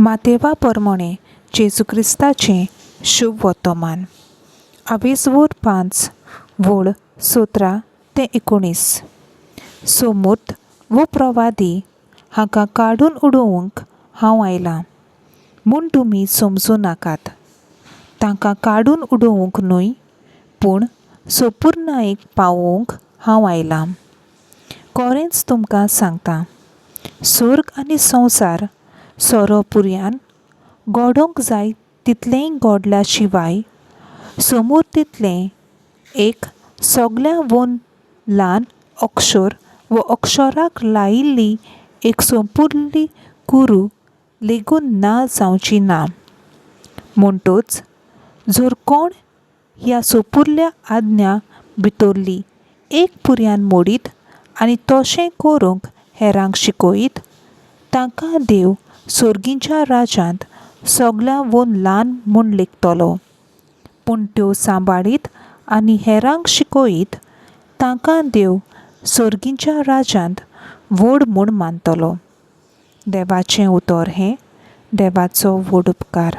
मातेवा परमणें जेजू क्रिस्ताचें शुभ वर्तमान. आवेजवोर 5 वोळ 17 ते 19. सोमूर्त वो प्रवादी हांकां काडून उडोवंक हांव आयलां म्हूण तुमी समजूं नाकात. तांकां काडून उडोवंक न्हय, पूण सोपुर्नायेक पावोवंक हांव आयलां. कोरेंच तुमकां सांगता, सोर्ग आनी संवसार सोरो पुरयान गोडोंक जाय तितलेंय गोडल्या शिवाय समूर तितलें एक सगल्या वोन ल्हान अक्षर वो अक्षराक लायिल्ली एक सोंपुर्ली कुरू लेगून ना जावची ना. म्हणटच जर कोण ह्या सोपुरल्या आज्ञा भितरली एक पुरयान मोडीत आनी तशें करूंक हेरांक शिकयत, तांकां देव सोर्गींच्या राज्यांत सगल्यां वोन ल्हान म्हूण लेखतलो. पूण त्यो सांबाळीत आनी हेरांक शिकयत तांकां देव सोर्गींच्या राज्यांत व्हड म्हूण मानतलो. देवाचें उतर हें देवाचो व्हड उपकार.